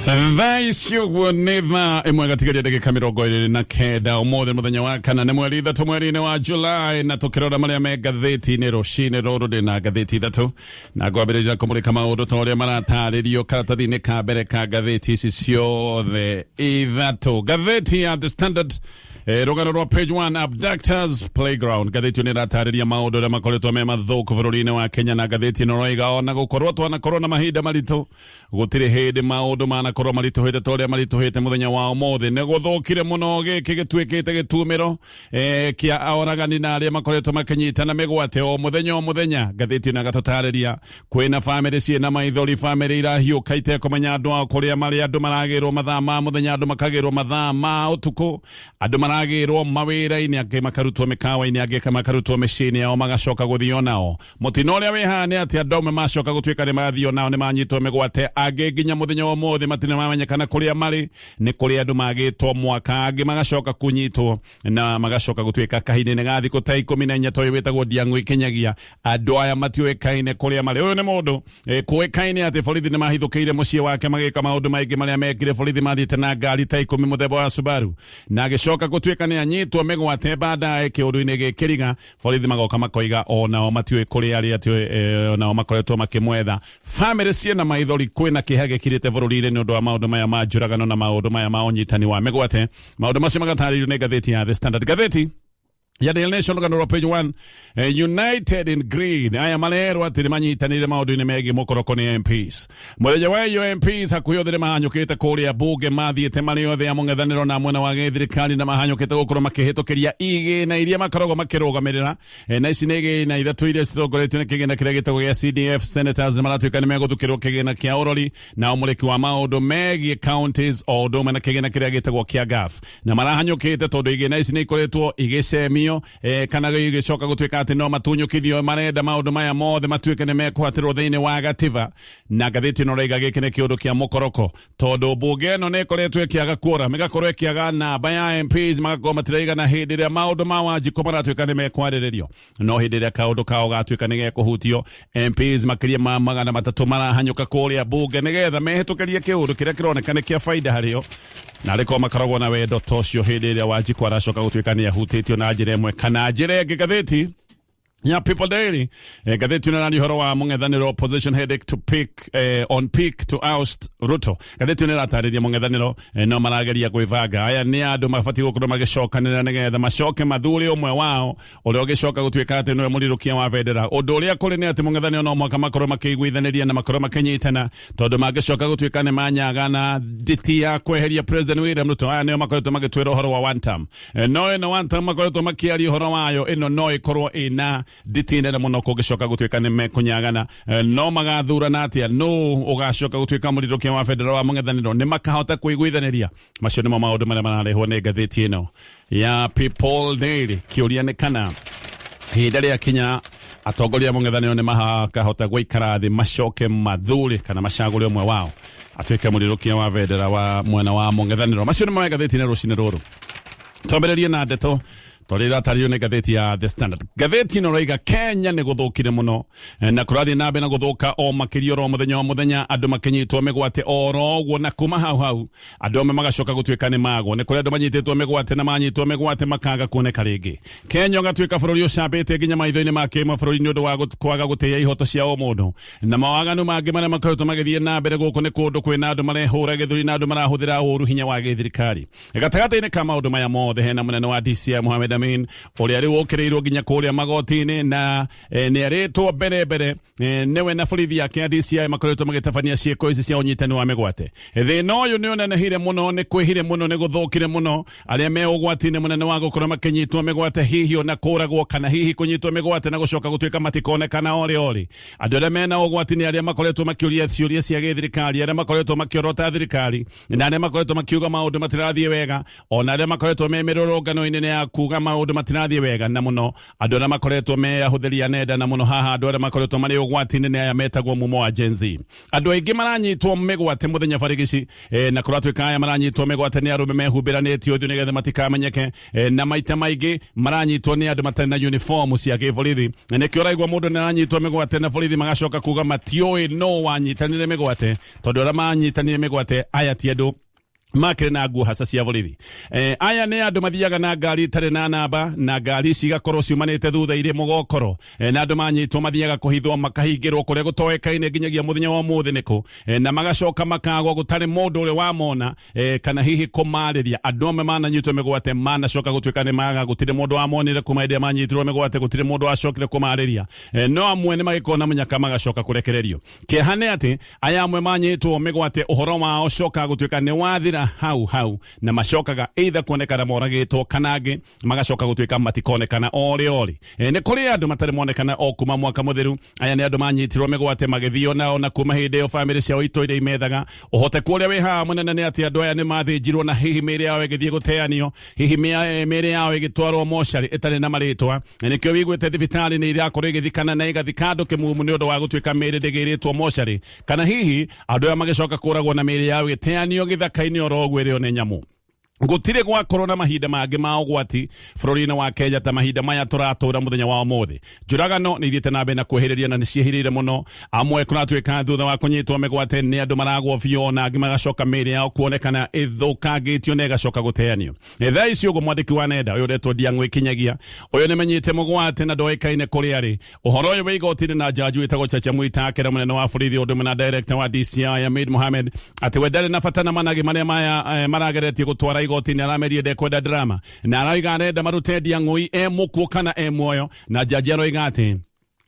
Thaa ici ũguo nĩ thaa ĩmwe gatigaria ndagĩka 29. Ũmũthĩ mũthenya wa kana, nĩ mweri 3 mweri-inĩ wa July, na tũkĩrora marĩa me ngathĩti-inĩ rũcinĩ rũrũ, ndĩ na ngathĩti ithatũ na ngwambĩrĩria kũmũrĩka maũndũ ta ũrĩa maratarĩrio karatathi-inĩ ka mbere ka ngathĩti ici ciothe ithatũ. Ngathĩti ya The Standard, rũgano rwa page 1, Abductors Playground. Ngathĩti ĩno ĩratarĩria maũndũ ũrĩa makoretwo me mathũku bũrũri-inĩ wa Kenya, na ngathĩti ĩno ĩroiga ona gũkorwo twanakorwo na mahinda maritũ, gũtirĩ hĩndĩ maũndũ manakorwo maritũhĩte ta ũrĩa maritũhĩte mũthenya wa ũmũthĩ. Nĩ gũthũkire mũno, gĩkĩ gĩtuĩkĩte gĩtumĩro kĩa oragani na arĩa makoretwo makĩnyitana mĩgwate o mũthenya o mũthenya. Ngathĩti ĩno ĩgatũtarĩria kwĩna bamĩrĩ ciĩna maithori, bamĩrĩ irahiũka itekũmenya andũ ao kũrĩa marĩ, andũ maragĩrwo mathaa ma mũthenya, andũ makagĩrwo mathaa ma ũtukũ, andũ maragĩrwo mawĩra-inĩ, angĩ makarutwo mĩkawa-inĩ, angĩ makarutwo mĩciĩ-inĩ yao magacoka gũthio nao. Mũtino ũrĩa wĩ haha nĩ atĩ andũ amwe macoka gũtuĩka nĩ mathio nao nĩ manyitwo mĩgwate, angĩ nginya mũthenya wa ũmũthĩ matirĩ mamenyekana kũrĩa marĩ. Nĩ kũrĩ andũ magĩtwo mwaka, angĩ magacoka kũnyitwo na magacoka gũtuĩka kahinda-inĩ ga thikũ ta 14, ta ũyũ wĩtagwo Ndiang'ũ Ikinyagia. Andũ aya matiũĩkaine kũrĩa marĩ. Ũyũ nĩ mũndũ kũĩkaine atĩ borithi nĩ mahithũkĩire mũciĩ wake magĩka maũndũ maingĩ marĩa mekire. Borithi mathiĩte na ngari ta 10 mũthemba wa Subaru, na agĩcoka gũtuĩka nĩ anyitwo mĩgwate baadaye kĩũndũ-inĩ gĩkĩriga. Borithi magoka makoiga onao matiũĩ kũrĩa arĩ, atĩ onao makoretwo makĩmwetha. Bamĩrĩ ciĩna maithori, kwĩna kĩeha gĩkirĩte bũrũri-inĩ nĩ ũndũ wa maũndũ maya ma njũragano na maũndũ maya ma ũnyitani wa mĩgwate. Maũndũ macio magatarĩrio nĩ ngathĩti ya The Standard. Ngathĩti ya Daily Nation, rũgano rwa page 1, United in Greed. Aya marerwo atĩ nĩ manyitanĩire maũndũ-inĩ megiĩ mũkoroko nĩ MPs. Mũthenya wa iyo MPs hakuhĩ othe nĩ mahanyũkĩte kũrĩa bunge, mathiĩte marĩ othe a mũng'ethanĩro na mwena wa gĩthirikari, na mahanyũkĩte gũkorwo makĩhĩtũkĩria igĩna iria makoragwo makĩrũgamĩrĩra. Na ici nĩ igĩna ithatũ iria cirongoretio nĩ kĩgĩna kĩrĩa gĩtagwo gĩa CDF. Senators nĩ maratuĩka nĩ megũthukĩrwo kĩgĩna kĩa ũrori na ũmũrĩki wa maũndũ megiĩ counties, o ũndũ ũmwe na kĩgĩna kĩrĩa gĩtagwo kĩa GAF, na marahanyũkĩte tondũ igĩna ici nĩ ikoretwo igĩcemio kana igĩcoka gũtuĩka atĩ no matunyũkithio. Marenda maũndũ maya mothe matuĩke nĩ mekũhatĩrwo thĩinĩ wa gatiba, na ngathĩti ĩno ĩraiga gĩkĩ nĩ kĩũndũ kĩa mũkoroko, tondũ mbunge ĩno nĩ ĩkoretwo ĩkĩaga quorum, ĩgakorwo ĩkĩaga namba ya MPs, magakorwo matiraigana hĩndĩ ĩrĩa maũndũ ma Wanjikũ maratuĩka nĩ mekwarĩrĩrio. No hĩndĩ ĩrĩa kaũndũ kao gatuĩka nĩ gekũhutio, MPs makĩria ma 300 marahanyũka kũrĩa mbunge nĩgetha mehĩtũkĩrie kĩũndũ kĩrĩa kĩroneka nĩ kĩa baida harĩo, na arĩkorwo makoragwo na wendo ta ũcio hĩndĩ ĩrĩa Wanjikũ aracoka gũtuĩka nĩ ahutĩtio na njĩra ĩmwe kana njĩra ĩngĩ. Ngathĩti ya People Daily, ngathĩti ĩno ĩraria ũhoro wa mũng'ethanĩro, opposition headache to pick on peak to oust Ruto. Ngathĩti ĩno ĩratarĩria mũng'ethanĩro no marageria gwĩbanga. Aya nĩ andũ mabatiĩ gũkorwo magĩcokanĩrĩra nĩgetha macoke mathure ũmwe wao ũrĩa ũgĩcoka gũtuĩka atĩ nĩwe mũrirũkia wa bendera. Ũndũ ũrĩa kũrĩ nĩ atĩ mũng'ethanĩro no mũhaka makorwo makĩiguithanĩria na makorwo makĩnyitana, tondũ mangĩcoka gũtuĩka nĩ manyagana nditi ya kweheria President William Ruto. Aya nĩo makoretwo magĩtwĩra ũhoro wa one term. No ĩno one term makoretwo makĩaria ũhoro wayo, ĩno no ĩkorwo ĩna nditi nene mũno kũngĩcoka gũtuĩka nĩ mekũnyagana. No magathurana atĩa? Nũ ũgacoka gũtuĩka mũrirũkia wa bendera wa mũng'ethanĩro? Nĩ makahota kũiguithanĩria? Macio nĩmo maũndũ marĩa mararehwo nĩ ngathĩti ĩno ya People Daily. Kĩũria nĩ kana ihinda rĩa kinya atongoria a mũng'ethanĩro nĩ makahota gũikara thĩ macoke mathure kana macagũre ũmwe wao atuĩke mũrirũkia wa bendera wa mwena wa mũng'ethanĩro. Macio nĩmo me ngathĩti-inĩ rũcinĩ rũrũ. Twambĩrĩrie na ndeto tondũ ĩratarĩrio nĩ ngathĩti ya The Standard. Ngathĩti ĩno ĩroiga Kenya nĩ gũthũkire mũno, na kũrathiĩ na mbere na gũthũka o makĩria oro mũthenya o mũthenya, andũ makĩnyitwo mĩgwate oro ũguo, na kuma hau hau andũ amwe magacoka gũtuĩka nĩ magwo. Nĩ kũrĩ andũ manyitĩtwo mĩgwate, na manyitwo mĩgwate makaga kuoneka rĩngĩ. Kenya ũgatuĩka bũrũri ũcambĩte nginya maitho-inĩ ma kĩmabũrũri nĩ ũndũ wa kwaga gũtĩĩa ihoto cia ũmũndũ na mawaganu mangĩ marĩa makoretwo magĩthiĩ na mbere gũkũ. Nĩ kũndũ kwĩna andũ marehũra gĩthũri na andũ marahũthĩra ũru hinya wa gĩthirikari. Gatagatĩ-inĩ ka maũndũ maya mothe, hena mũnene wa DCI Mohamed Amin ũrĩa rĩu ũkĩrĩirwo nginya kũrĩa magoti-inĩ, na nĩ arĩtwo mbere mbere nĩwe na borithi yake ya DCI makoretwo magĩtabania ciĩko ici cia ũnyitani wa mĩgwate. Thĩna ũyũ nĩ ũnenehire mũno, nĩ kwĩhire mũno, nĩ gũthũkire mũno. Arĩa me ũgwati-inĩ mũnene wa gũkorwo makĩnyitwo mĩgwate, hihi ona kũragwo, kana hihi kũnyitwo mĩgwate na gũcoka gũtuĩka matikonekana orĩ orĩ. Andũ arĩa mena ũgwati nĩ arĩa makoretwo makĩũria ciũria cia gĩthirikari, arĩa makoretwo makĩorota thirikari, na arĩa makoretwo makiuga maũndũ matirathiĩ wega, ona arĩa makoretwo me mĩrũrũngano-inĩ ya kuga. Maũndũ matirathiĩ wega na mũno andũ arĩa makoretwo meyahũthĩria nenda, na mũno haha andũ arĩa makoretwo marĩ ũgwati-inĩ nĩ aya metagwo mumo wa Gen Z. Andũ aingĩ maranyitwo mĩgwate mũthenya barigici, na kũratuĩka aya maranyitwo mĩgwate nĩ arũme mehumbĩranĩtie ũthiũ nĩgetha matikamenyeke, na maita maingĩ maranyitwo nĩ andũ matarĩ na uniform cia gĩborithi, na nĩkĩo ũraigua mũndũ nĩ aranyitwo mĩgwate na borithi magacoka kuga matiũĩ no wanyitanire mĩgwate, tondũ arĩa manyitanire mĩgwate aya ti andũ makĩrĩ na nguo haca cia borithi. Aya nĩ andũ mathiaga na ngari itarĩ na namba, na ngari ici igakorwo ciumanĩte thutha irĩ mũgokoro, na andũ manyitwo mathiaga kũhithwo, makahingĩrwo kũrĩa gũtoĩkaine nginyagia mũthenya wa ũmũthĩ nĩkũ, na magacoka makagwo gũtarĩ mũndũ ũrĩ wamona, kana hihi kũmarĩria. Andũ amwe mananyitwo mĩgwate manacoka gũtuĩka nĩ maga, gũtirĩ mũndũ wamonire kuma hĩndĩ ĩrĩa manyitirwo mĩgwate, gũtirĩ mũndũ wacokire kũmarĩria, no amwe nĩ magĩkorwo na mũnyaka magacoka kũrekererio. Kĩeha nĩ atĩ aya amwe manyitwo mĩgwate ũhoro wao cokaga gũtuĩka nĩ wathira hau hau, na macokaga either kuonekana moragĩtwo kana angĩ magacoka gũtuĩka matikonekana orĩ orĩ. Nĩ kũrĩ andũ matarĩ monekana o kuma mwaka mũthiru. Aya nĩ andũ manyitirwo mĩgwate magĩthio nao, na kuma hĩndĩ ĩyo bamĩrĩ ciao itũire imethaga. Ũhoteku ũrĩa wĩ haha mũnene nĩ atĩ andũ aya nĩ mathĩnjirwo na hihi mĩĩrĩ yao ĩgĩthiĩ gũteanio, hihi mĩĩrĩ yao ĩgĩtwarwo mocarĩ ĩtarĩ na marĩtwa. Na nĩkĩo wĩiguĩte thibitarĩ nĩ irakorwo ĩgĩthikana na ĩgathika andũ kĩmumu nĩ ũndũ wa gũtuĩka mĩĩrĩ ndĩgĩrĩtwo mocarĩ, kana hihi andũ aya magĩcoka kũragwo na mĩĩrĩ yao ĩgĩteanio gĩthaka-inĩ oro ũguo ĩrĩo nĩ nyamũ. Gũtirĩ gwakorwo na mahinda mangĩ ma ũgwati bũrũri-inĩ wa Kenya ta mahinda maya tũratũra mũthenya wa ũmũthĩ. Njũragano nĩ ithiĩte na mbere na kwĩhĩrĩria na nĩ ciĩhĩrĩire mũno. Amwe kũratuĩka thutha wa kũnyitwo mĩgwate nĩ andũ maragwo biũ, na angĩ magacoka mĩĩrĩ yao kuonekana ĩthũkangĩtio na ĩgacoka gũteanio. Thaa ici ũguo mwandĩki wa nenda ũyũ ũretwo Ndiang'ũ Kinyagia ũyũ nĩ menyite mũgwate na ndoĩkaine kũrĩa arĩ. Ũhoro ũyũ wĩ igoti-inĩ na jaji wĩtagwo Chacha Mwita akĩra mũnene wa borithi ũndũ ũmwe na director wa DCI Ahmed Mohamed atĩ we ndarĩ na bata na managĩ marĩa maya, marageretie gũtwara igoti-inĩ. Aramerie ndekwenda drama na aroiga arenda marute Ndiang'ũi e mũkuũ kana e muoyo, na jaji aroiga atĩ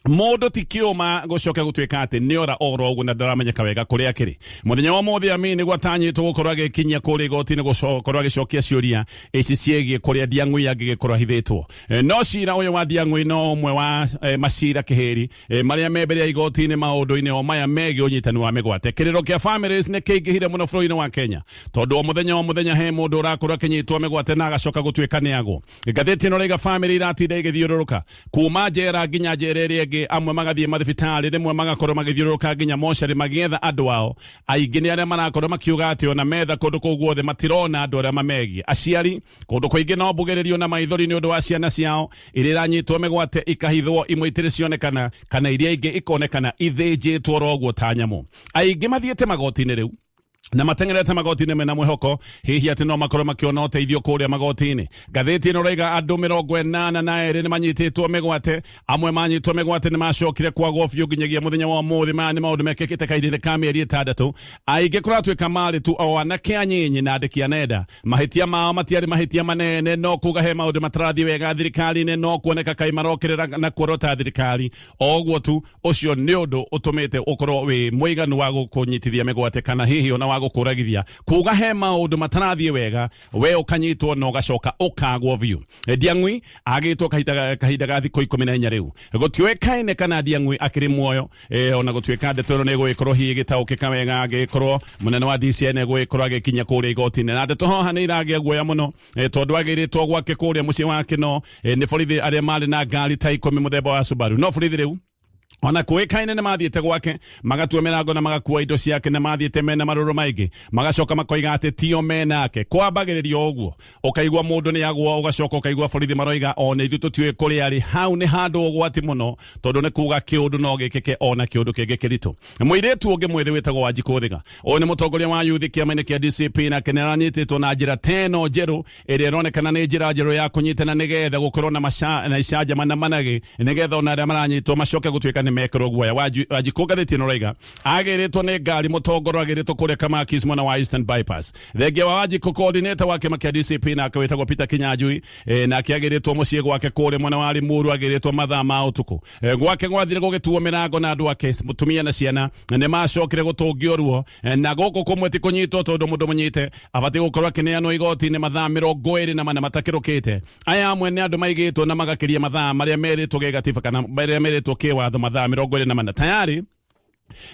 mũndũ ti kĩũma gũcoka gũtuĩka atĩ nĩ ora oro ũguo na ndaramenyeka wega kũrĩa akĩrĩ. Mũthenya wa ũmũthĩ Amin nĩguo atanyĩtwo gũkorwo agĩkinyia kũrĩa igoti-inĩ gũkorwo agĩcokia ciũria ici ciĩgiĩ kũrĩa Ndiang'ui angĩgĩkorwo ahithĩtwo. No cira ũyũ wa Ndiang'ui no ũmwe wa macira kĩhĩri, marĩa me mbere ya igoti-inĩ maũndũ-inĩ o maya megiĩ ũnyitani wa mĩgwate. Kĩrĩro kĩa families nĩ kĩingĩhire mũno bũrũri-inĩ wa Kenya, tondũ o mũthenya o mũthenya he mũndũ ũrakorwo akĩnyitwo mĩgwate na agacoka gũtuĩka nĩ agwo. Ngathĩti ĩno raiga famĩlĩ iratinda igĩthiũrũrũka kuma njera nginya njera ĩrĩa ĩngĩ, amwe magathiĩ mathibitarĩ, rĩmwe magakorwo magĩthiũrũrũka nginya mocarĩ magĩetha andũ ao. Aingĩ nĩ arĩa marakorwo makiuga atĩ ona metha kũndũ kũu guothe matirona andũ arĩa mamegiĩ. Aciari kũndũ kũingĩ no mbugĩrĩrio na maithori nĩ ũndũ wa ciana ciao iria iranyitwo mĩgwate ikahithwo, imwe itirĩ cionekana kana iria ingĩ ikonekana ithĩnjĩtwo oro ũguo ta nyamũ. Aingĩ mathiĩte magoti-inĩ rĩu na mateng'erete magoti-inĩ mena mwĩhoko hihi atĩ no makorwo makĩona ũteithio kũrĩa magoti-inĩ. Ngathĩti ĩno raiga andũ 82 nĩ manyitĩtwo mĩgwate. Amwe manyitwo mĩgwate nĩ macokire kwagwo biũ nginyagia mũthenya wa ũmũthĩ. Maya nĩ maũndũ mekĩkĩte kahinda-inĩ ka mĩeri 6. Aingĩ kũratuĩka marĩ tu o anake anyinyi na andĩki a nenda. Mahĩtia mao matiarĩ mahĩtia manene, no kuga he maũndũ matarathiĩ wega thirikari-inĩ, no kuoneka kaĩ marokĩrĩra na kuorota thirikari o ũguo tu. Ũcio nĩ ũndũ ũtũmĩte ũkorwo wĩ mũiganu wa gũkũnyitithia mĩgwate kana hihi ona wa gũkũragithia. Kuga he maũndũ matarathiĩ wega, we ũkanyitwo na ũgacoka ũkagwo biũ. Ndiang'ui agĩtwo kahinda ga thikũ 14 rĩu. Gũtiũĩkaine kana Ndiang'ui akĩrĩ muoyo, ona gũtuĩka ndeto ĩno nĩ ĩgũgĩkorwo hihi ĩgĩtaũkĩka wega angĩkorwo mũnene wa DCI nĩ egũgĩkorwo agĩkinya kũrĩa igoti-inĩ. Na ndeto haha nĩ iragĩa guoya mũno, tondũ agĩrĩtwo gwake kũrĩa mũciĩ wake no, nĩ borithi arĩa marĩ na ngari ta 10 mũthemba wa Subaru. No borithi rĩu ona kũĩkaine nĩ mathiĩte gwake magatua mĩrango na magakua indo ciake, na mathiĩte mena marũrũ maingĩ, magacoka makoiga atĩ tio menake. Kwambagĩrĩria ũguo ũkaigua mũndũ nĩ agwa, ũgacoka ũkaigua borithi maroiga ona ithuĩ tũtiũĩ kũrĩa arĩ. Hau nĩ handũ ũgwati mũno, tondũ nĩ kuga kĩũndũ no gĩkĩke ona kĩũndũ kĩngĩ kĩritũ. Mũirĩtu ũngĩ mwĩthĩ wĩtagwo Wanjikũ Thiga, ũyũ nĩ mũtongoria wa yuthi kĩama-inĩ kĩa DCP, nake nĩ aranyitĩtwo na njĩra teno njerũ ĩrĩa ĩronekana nĩ njĩra njerũ ya kũnyitana nĩgetha gũkorwo na na icanjama na managĩ, nĩgetha ona arĩa maranyitwo macoke gũtuĩka nĩ mekĩrwo guoya. Wanjikũ ngathĩti ĩno raiga agĩrĩtwo nĩ ngari mũtongoro agĩrĩtwo kũrĩa Kamakis mwena wa Eastern Bypass. Thengia wa Wanjikũ, coordinator wa kĩama kĩa DCP nake wĩtagwo Peter Kinyanjui, nake agĩrĩtwo mũciĩ gwake kũrĩa mwena wa Limuru, agĩrĩtwo mathaa ma ũtukũ. Gwake gwathire gũgĩtuo mĩrango na andũ ake mũtumia na ciana nĩ macokire gũtũngio ruo, na gũkũ kũmwe ti kũnyitwo tondũ mũndũ mũnyite abatiĩ gũkorwo akĩneanwo igoti-inĩ mathaa 24 matakĩrũkĩte. Aya amwe nĩ andũ maigĩtwo na magakĩria mathaa marĩa merĩtwo gĩgatiba kana marĩa merĩtwo kĩwatho mathaa 24 tayari.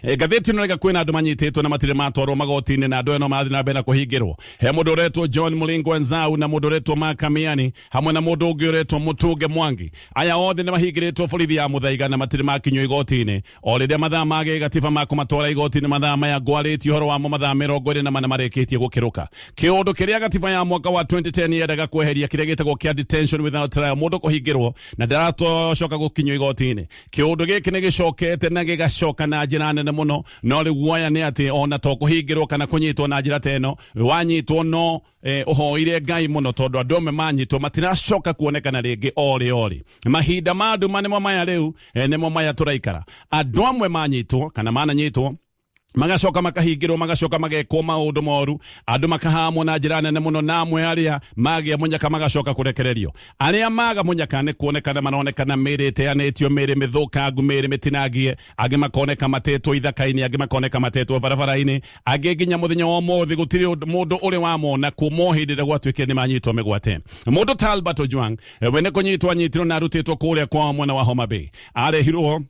Ngathĩti ĩno rĩga kwĩna andũ manyitĩtwo na matirĩ matwarwo magoti-inĩ, na andũ aya no marathiĩ na mbere na kũhingĩrwo. He mũndũ ũretwo John Mũlingwa Nzau na mũndũ ũretwo Makamiani hamwe na mũndũ ũngĩ ũretwo Mũtunge Mwangi. Aya othe nĩ mahingĩrĩtwo borithi ya Mũthaiga na matirĩ makinyio igoti-inĩ. O rĩrĩa mathaa ma gĩgatiba ma kũmatwara igoti-inĩ mathaa maya ngwarĩtie ũhoro wamo mathaa 24 marĩkĩtie gũkĩrũka. Kĩũndũ kĩrĩa gatiba ya mwaka wa 2010 yendaga kweheria kĩrĩa gĩtagwo kĩa detention without trial, mũndũ kũhingĩrwo na ndaratocoka gũkinyio igoti-inĩ. Kĩũndũ gĩkĩ nĩ gĩcokete na gĩgacoka na njĩra nene mũno, no rĩu guoya nĩ atĩ ona to kũhingĩrwo kana kũnyitwo na njĩra ta ĩno, wanyitwo no ũhoire Ngai mũno, tondũ andũ amwe manyitwo matiracoka kuonekana rĩngĩ orĩ orĩ. Mahinda ma nduma nĩmo maya rĩu, nĩmo maya tũraikara. Andũ amwe manyitwo kana mananyitwo magacoka makahingĩrwo, magacoka magekwo maũndũ moru, andũ makahamwo na njĩra nene mũno, na amwe arĩa magĩa mũnyaka magacoka kũrekererio. Arĩa maga mũnyaka nĩ kuonekana maronekana mĩĩrĩ ĩteanĩtio, mĩĩrĩ mĩthũkangu, mĩĩrĩ mĩtinangie, angĩ makoneka matetwo ithaka-inĩ, angĩ makoneka matetwo barabara-inĩ, angĩ nginya mũthenya wa ũmũthĩ gũtirĩ mũndũ ũrĩ wamona kuma o hĩndĩ ĩrĩa gwatuĩkire nĩ manyitwo mĩgwate. Mũndũ ta Albert Ojwang, we nĩ kũnyitwo anyitirwo na arutĩtwo kũrĩa kwao mwena wa Homa Bay, arehirwo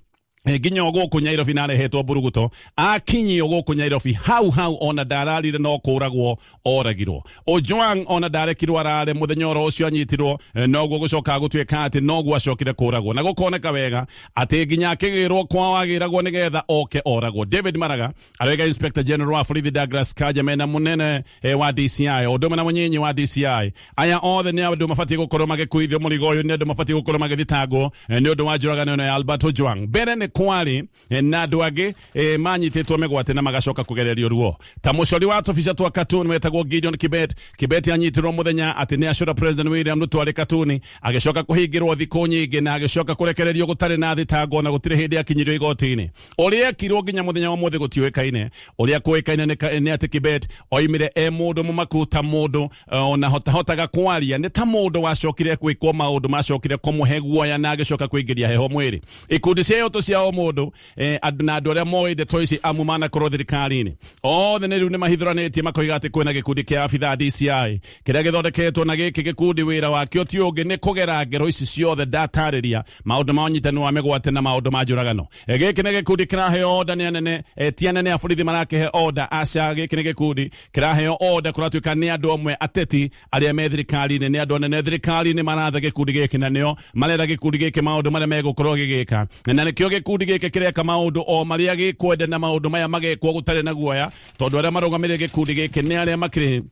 nginya o gũkũ Nyairobi na arehetwo mburuguto, akinyio gũkũ Nyairobi hau hau ona ndararire no kũragwo oragirwo. Ojwang ona ndarekirwo arare mũthenya oro ũcio anyitirwo, noguo gũcoka gũtuĩka atĩ noguo acokire kũragwo, na gũkoneka wega atĩ nginya akĩgĩrwo kwao agĩragwo nĩgetha oke oragwo. David Maraga aroiga Inspector General wa borithi Douglas Kanja mena mũnene wa DCI o ũndũ ũmwe na mũnyinyi wa DCI, aya othe nĩ andũ mabatiĩ gũkorwo magĩkuithio mũrigo ũyũ, nĩ andũ mabatiĩ gũkorwo magĩthitangwo nĩ ũndũ wa njũragano ĩno ya Albert Ojwang. Mbere nĩ kwarĩ na andũ angĩ manyitĩtwo mĩgwate na magacoka kũgererio ruo, ta mũcori wa tũbica twa cartoon wetagwo Gideon Kibet. Kibet anyitirwo mũthenya atĩ nĩ acũra President William Ruto arĩ katuni, agĩcoka kũhingĩrwo thikũ nyingĩ na agĩcoka kũrekererio gũtarĩ na thitango na gũtirĩ hĩndĩ akinyirio igoti-inĩ. Ũrĩa ekirwo nginya mũthenya wa ũmũthĩ gũtiũĩkaine. Ũrĩa kũĩkaine nĩ atĩ Kibet oimire e mũndũ mũmaku, ta mũndũ ona hotahotaga kwaria, nĩ ta mũndũ wacokire gwĩkwo maũndũ macokire kũmũhe guoya na agĩcoka kũingĩria heho mwĩrĩ. Ikundi cia yotũ cia o mũndũ, andũ na andũ arĩa moĩ ndeto ici amu manakorwo thirikari-inĩ othe nĩ rĩu nĩ mahithũranĩtie makoiga atĩ kwĩna gĩkundi kĩa abithaa DCI kĩrĩa gĩthondeketwo, na gĩkĩ gĩkundi wĩra wakĩo ti ũngĩ nĩ kũgera ngero ici ciothe ndatarĩria, maũndũ ma ũnyitani wa mĩgwate na maũndũ ma njũragano. Gĩkĩ nĩ gĩkundi kĩraheo order nĩ anene, ti anene a borithi marakĩhe order, aca. Gĩkĩ nĩ gĩkundi kĩraheo order kũratuĩka nĩ andũ amwe ateti arĩa me thirikari-inĩ, nĩ andũ anene thirikari-inĩ maratha gĩkundi gĩkĩ, na nĩo marera gĩkundi gĩkĩ maũndũ marĩa megũkorwo gĩgĩka, na nĩkĩo gĩkundi gĩkĩ kĩreka maũndũ o marĩa gĩkwenda, na maũndũ maya magekwo gũtarĩ na guoya, tondũ arĩa marũgamĩrĩire gĩkundi gĩkĩ nĩ arĩa makĩrĩ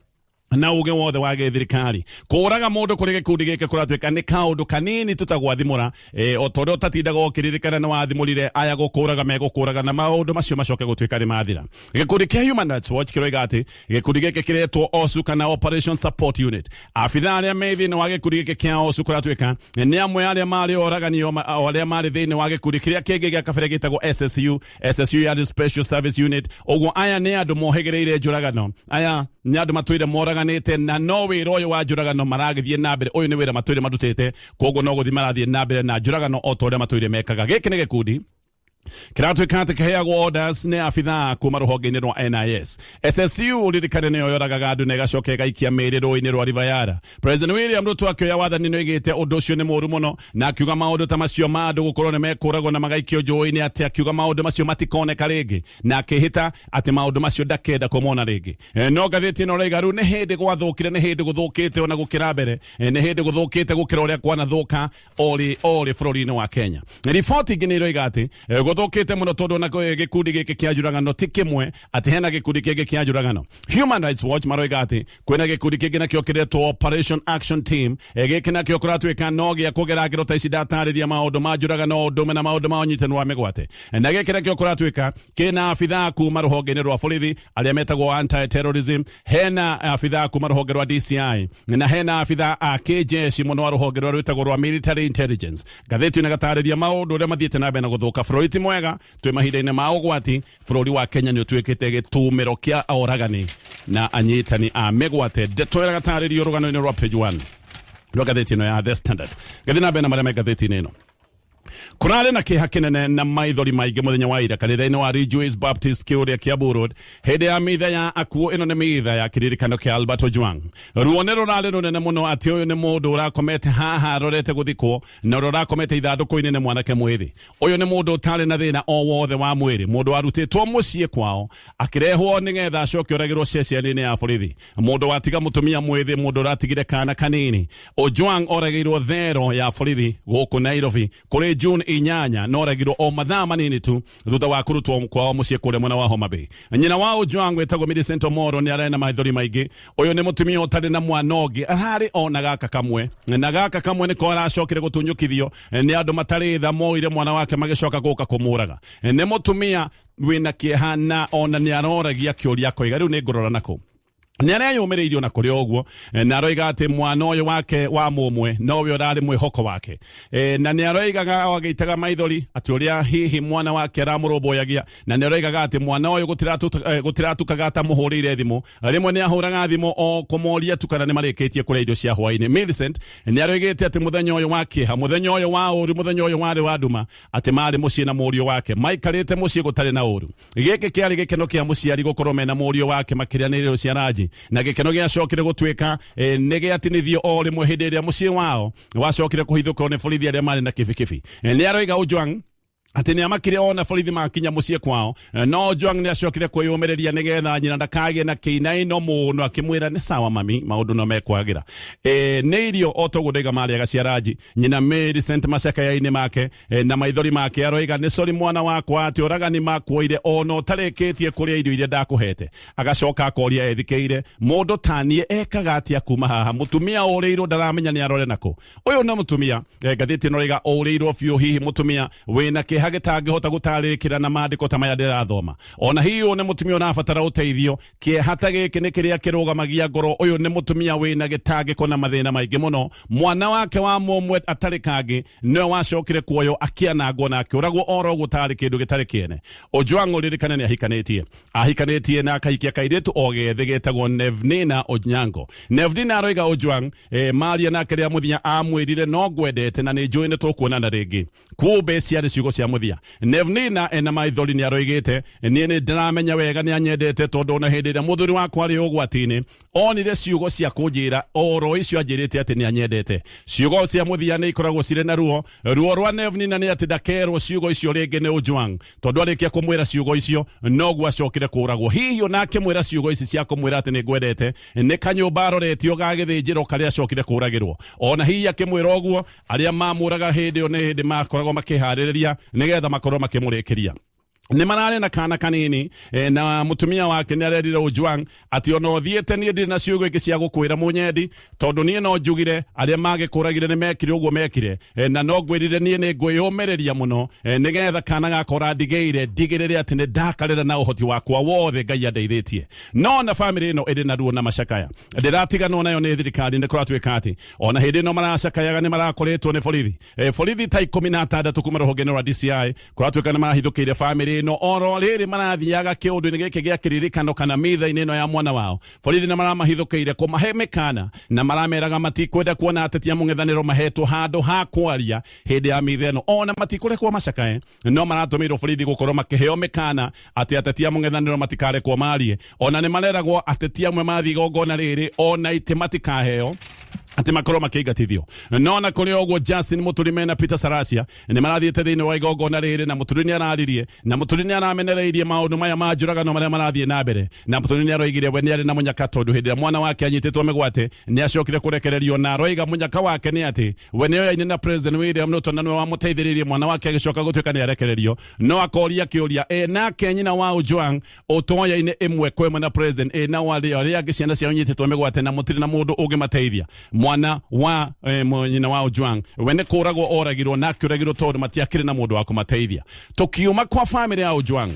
na uge wothe wa gĩthirikari. Kũraga mũndũ kũrĩ gĩkundi gĩkĩ kũratuĩka nĩ kaũndũ kanini tũtagwathimũra, o ta ũrĩa ũtatindaga ũkĩririkana nĩ wathimũrire aya gũkũraga megũkũraga, na maũndũ macio macoke gũtuĩka nĩ mathira. Gĩkundi kĩa Human Rights Watch kĩroiga atĩ gĩkundi gĩkĩ kĩretwo OSU kana Operation Support Unit. Abithaa arĩa me thĩinĩ wa gĩkundi gĩkĩ kĩa OSU kũratuĩka nĩ amwe arĩa marĩ oragani o arĩa marĩ thĩinĩ wa gĩkundi kĩrĩa kĩngĩ gĩa kabere gĩtagwo SSU. SSU yarĩ Special Service Unit. Ũguo aya nĩ andũ mohĩgĩrĩire njũragano, aya nĩ andũ matũire moraganĩte, na no wĩra ũyũ wa njũragano maragĩthiĩ na mbere. Ũyũ nĩ wĩra matũire marutĩte, koguo no gũthiĩ marathiĩ na mbere na njũragano o ta ũrĩa matũire mekaga. Gĩkĩ nĩ gĩkundi kĩratuĩka atĩ kĩheagwo orders nĩ abithaa kuma rũhonge-inĩ rwa NIS. SSU ririkane nĩyo yoragaga andũ na ĩgacoka ĩgaikia mĩĩrĩ rũĩ-inĩ rwa River Yara. President William Ruto akĩoya wathani nĩ oigĩte ũndũ ũcio nĩ mũũru mũno, na akiuga maũndũ ta macio ma andũ gũkorwo nĩ mekũragwo na magaikio njũĩ-inĩ, atĩ akiuga maũndũ macio matikoneka rĩngĩ, na akĩhĩta atĩ maũndũ macio ndakenda kũmona rĩngĩ. No ngathĩti ĩno ĩrauga rĩu nĩ hĩndĩ gwathũkire, nĩ hĩndĩ gũthũkĩte ona gũkĩra mbere, nĩ hĩndĩ gũthũkĩte gũkĩra ũrĩa kwanathũka orĩ orĩ bũrũri-inĩ wa Kenya. Riboti ingĩ nĩ iroiga atĩ gũthũkĩte mũno tondũ ona gĩkundi gĩkĩ kĩa njũragano ti kĩmwe, atĩ hena gĩkundi kĩngĩ kĩa njũragano. Human Rights Watch maroiga atĩ kwĩna gĩkundi kĩngĩ nakĩo kĩretwo Operation Action Team. Gĩkĩ nakĩo kũratuĩka no gĩa kũgera ngero ta ici ndatarĩria, maũndũ ma njũragano ũndũ ũmwe na maũndũ ma ũnyitani wa mĩgwate, na gĩkĩ nakĩo kũratuĩka kĩna abithaa kuma rũhonge-inĩ rwa borithi arĩa metagwo anti terrorism, hena abithaa kuma rũhonge rwa DCI, na hena abithaa a kĩjeshi mũno wa rũhonge rũrĩa rwĩtagwo rwa military intelligence. Ngathĩti ĩno ĩgatarĩria maũndũ ũrĩa mathiĩte na mbere na gũthũka. Bũrũri ti mwega, twĩ mahinda-inĩ ma ũgwati. Bũrũri wa Kenya nĩ ũtuĩkĩte gĩtumĩro kĩa oragani na anyitani a mĩgwate. Ndeto ĩragatarĩrio rũgano-inĩ rwa page 1 rwa ngathĩti ĩno ya The Standard. Ngathi na mbere na marĩa me ngathĩti-inĩ ĩno. Kũrarĩ na kĩeha kĩnene na maithori maingĩ mũthenya wa ira kanitha-inĩ wa Ridgeways Baptist kĩũrĩa Kiambu Road hĩndĩ ya mitha ya akuũ. Ĩno nĩ mitha ya kĩririkano kĩa Albert Ojwang. Ruo nĩ rũrarĩ rũnene mũno atĩ ũyũ nĩ mũndũ ũrakomete haha arorete gũthikwo, na ũrĩa ũrakomete ithandũkũ-inĩ nĩ mwanake mwĩthĩ. Ũyũ nĩ mũndũ ũtarĩ na thĩna o wothe wa mwĩrĩ, mũndũ warutĩtwo mũciĩ kwao akĩrehwo nĩgetha acoke oragĩrwo ceceni-inĩ ya borithi, mũndũ watiga mũtumia mwĩthĩ, mũndũ ũratigire kana kanini. Ojwang oragĩirwo thero ya borithi gũkũ Nairobi kũrĩ June 8, na oragirwo o mathaa manini tu thutha wa kũrutwo kwao mũciĩ kũrĩa mwena wa Homa Bay. Nyina wa Ojwang wĩtagwo Millicent Omoro nĩ ararĩ na maithori maingĩ. Ũyũ nĩ mũtumia ũtarĩ na mwana ũngĩ, ararĩ o na gaka kamwe, na gaka kamwe nĩko aracokire gũtunyũkithio nĩ andũ matarĩ tha, moire mwana wake magĩcoka gũka kũmũraga. Nĩ mũtumia wĩna kĩeha na ona nĩ aroragia kĩũria akoiga rĩu nĩ ngũrora nakũ. Nĩ areyũmĩrĩirie ona kũrĩ ũguo, na aroiga atĩ mwana ũyũ wake wa mũmwe nowe ũrarĩ mwĩhoko wake. Na nĩ aroigaga o agĩitaga maithori atĩ ũrĩa hihi mwana wake aramũrũmbũyagia, na nĩ aroigaga atĩ mwana ũyũ gũtiratukaga atamũhũrĩire thimũ. Rĩmwe nĩ ahũraga thimũ o kũmoria tu kana nĩ marĩkĩtie kũrĩa irio cia hwaĩ-inĩ. Millicent nĩ aroigĩte atĩ mũthenya ũyũ wa kĩeha, mũthenya ũyũ wa ũru, mũthenya ũyũ warĩ wa nduma, atĩ marĩ mũciĩ na mũriũ wake maikarĩte mũciĩ gũtarĩ na ũru. Gĩkĩ kĩarĩ gĩkeno kĩa mũciari gũkorwo mena mũriũ wake makĩrĩanĩrĩro cia ranji, na gĩkeno gĩacokire gũtuĩka nĩ gĩatinithio o rĩmwe hĩndĩ ĩrĩa mũciĩ wao wacokire kũhithũkĩrwo nĩ borithi arĩa marĩ na kibikibi. Nĩ aroiga Ojwang atĩ nĩ amakire ona borithi makinya mũciĩ kwao, no Ojwang nĩ acokire kwĩyũmĩrĩria nĩgetha nyina ndakagĩe na kĩinaino mũno, akĩmwĩra nĩ sawa mami, maũndũ no mekwagĩra. Nĩ irio o toguo ndaiga marĩaga cia ranji. Nyina Millicent macakaya-inĩ make na maithori make aroiga nĩ sori mwana wakwa atĩ oragani makuoire ona ũtarĩkĩtie kũrĩa irio iria ndakũhete. Agacoka akoria ethikĩire, mũndũ taniĩ ekaga atĩa kuma haha? Mũtumia ũrĩirwo ndaramenya nĩ arore nakũ. Ũyũ nĩ mũtumia, ngathĩti ĩno ĩroiga ũrĩirwo biũ, hihi mũtumia wĩna kĩeha gĩtangĩhota gũtarĩrĩkĩra na maandĩko ta maya ndĩrathoma. Ona hihi ũyũ nĩ mũtumia ũrabatara ũteithio. Kĩeha ta gĩkĩ nĩ kĩrĩa kĩrũgamagia ngoro. Ũyũ nĩ mũtumia wĩna gĩtangĩko na mathĩna maingĩ mũno. Mwana wake wa mũmwe atarĩ kangĩ nĩwe wacokire kuoywo akĩanangwo na akĩũragwo oro ũguo tarĩ kĩndũ gĩtarĩ kĩene. Ojwang ũririkane nĩ ahikanĩtie, ahikanĩtie na akahikia kairĩtu o gethĩ getagwo Nevnina Onyango. Nevnina aroiga Ojwang maria nake rĩa mũthia amwĩrire no ngwendete na nĩ njũĩ nĩ tũkuonana rĩngĩ. Kumbe ciarĩ ciugo cia mũthia. Nevnina ena maithori nĩ aroigĩte, niĩ nĩ ndĩramenya wega nĩ anyendete, tondũ ona hĩndĩ ĩrĩa mũthuri wakwa arĩ ũgwati-inĩ onire ciugo cia kũnjĩra oro icio anjĩrĩte atĩ nĩ anyendete. Ciugo cia mũthia nĩ ikoragwo cirĩ na ruo. Ruo rwa Nevnina nĩ atĩ ndakerwo ciugo icio rĩngĩ nĩ Ojwang, tondũ arĩkia kũmwĩra ciugo icio noguo acokire kũragwo. Hihi ona akĩmwĩra ciugo ici cia kũmwĩra atĩ nĩ ngwendete, nĩ kanyũmba aroretio ga gĩthĩnjĩro karĩa acokire kũragĩrwo. Ona hihi akĩmwĩra ũguo, arĩa mamũraga hĩndĩ ĩyo nĩ hĩndĩ makoragwo makĩharĩrĩria nĩgetha makorwo makĩmũrĩkĩria. Nĩ mararĩ na kana kanini, na mũtumia wake nĩ arerire Ojwang atĩ ona ũthiĩte niĩ ndirĩ na ciugo ingĩ cia gũkwĩra mũnyendi, tondũ niĩ no njugire arĩa magĩkũragire nĩ mekire ũguo mekire, na no ngwĩrire niĩ nĩ ngwĩyũmĩrĩria mũno, nĩgetha kana gakwa ũrandigĩire ndigĩrĩre atĩ nĩ ndakarera na ũhoti wakwa wothe Ngai andeithĩtie. No na bamĩrĩ ĩno ĩrĩ na ruo na macakaya ndĩratiganwo nayo nĩ thirikari. Nĩ kũratuĩka atĩ ona hĩndĩ ĩno maracakayaga nĩ marakoretwo nĩ borithi, borithi ta 16 kuma rũhonge-inĩ rwa DCI. Kũratuĩka nĩ marahithũkĩire bamĩrĩ ĩno oro rĩrĩ marathiaga kĩũndũ-inĩ gĩkĩ gĩa kĩririkano kana mitha-inĩ ĩno ya mwana wao. Borithi nĩ maramahithũkĩire kũmahe mĩkana na marameraga matikwenda kuona ateti a mũng'ethanĩro mahetwo handũ ha kwaria hĩndĩ ya mitha ĩno, ona matikũrekwo macakae, no maratũmĩirwo borithi gũkorwo makĩheo mĩkana atĩ ateti a mũng'ethanĩro matikarekwo marie. Ona nĩ mareragwo ateti amwe mathiĩ igongona rĩrĩ ona itĩ matikaheo, atĩ makorwo makĩingatithio. No na kũrĩ ũguo, Justin Mũturi mena Peter Sarasia nĩ marathiĩte thĩinĩ wa igongona rĩrĩ, na Mũturi nĩ araririe, na Mũturi nĩ aramenereirie maũndũ maya ma njũragano marĩa marathiĩ na mbere, na Mũturi nĩ aroigire we nĩ arĩ na mũnyaka, tondũ hĩndĩ ĩrĩa mwana wake anyitĩtwo mĩgwate nĩ acokire kũrekererio, na aroiga mũnyaka wake nĩ atĩ we nĩ oyaine na President William Ruto na nĩwe wamũteithĩrĩirie mwana wake agĩcoka gũtuĩka nĩ arekererio. No akoria kĩũria, ĩ nake nyina wa Ojwang ũtoyaine ĩmwe kwa ĩmwe na president, ĩ nao arĩa angĩ ciana ciao inyitĩtwo mĩgwate na mũtirĩ na mũndũ ũngĩmateithia? Mwana wa nyina wa Ojwang we nĩ kũragwo oragirwo, na akĩũragirwo tondũ matiakĩrĩ na mũndũ wa kũmateithia. Tũkiuma kwa bamĩrĩ ya Ojwang.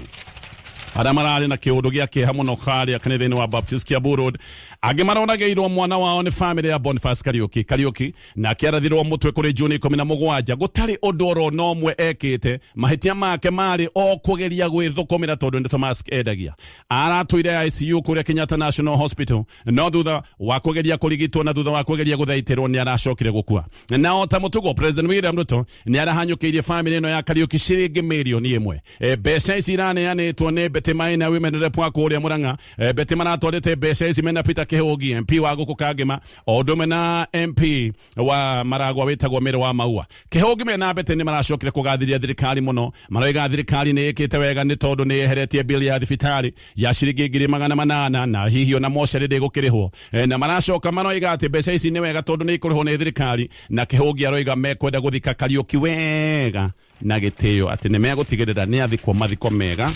Arĩa mararĩ na kĩũndũ gĩa kĩeha mũno karĩa kanitha-inĩ wa Baptist Kiambu Road. Angĩ maronagĩirwo mwana wao nĩ famĩlĩ ya Boniface Kariuki. Kariuki nake arathirwo mũtwe kũrĩ Juni 17 gũtarĩ ũndũ oro na ũmwe ekĩte. Mahĩtia make marĩ o kũgeria gwĩthũkũmĩra tondũ nĩ Thomas endagia. Aratũire ICU kũrĩa Kenyatta National Hospital, no thutha wa kũgeria kũrigitwo na thutha wa kũgeria gũthaitĩrwo nĩ aracokire gũkua. Na o ta mũtugo, President William Ruto nĩ arahanyũkĩirie famĩlĩ ĩno ya Kariuki ciringi mirioni 1. Mbeca ici iraneanĩtwo nĩ Betty Maina, women rep wa kũrĩa Murang'a. Betty maratwarĩte mbeca ici mena Peter Kĩhũngi, MP wa gũkũ Kangema, o ũndũ ũmwe na MP wa Maragwa wĩtagwo Mary wa Maua. Kĩhũngi mena Betty nĩ maracokire kũgathĩrĩria thirikari mũno, maroiga thirikari nĩ ĩkĩte wega nĩ tondũ nĩ yeheretie bill ya thibitarĩ ya ciringi 800,000 na hihi ona mocarĩ ndĩgũkĩrĩhwo. Na maracoka maroiga atĩ mbeca ici nĩ wega tondũ nĩ ikũrĩhwo nĩ thirikari, na Kĩhũngi aroiga mekwenda gũthika Kariũki wega na gĩtĩo, atĩ nĩ megũtigĩrĩra nĩ athikwo mathiko mega,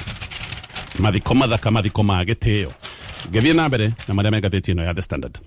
mathiko mathaka, mathiko ma gĩtĩo. Ngĩthiĩ na mbere na marĩa me ngathĩti ĩno ya The Standard.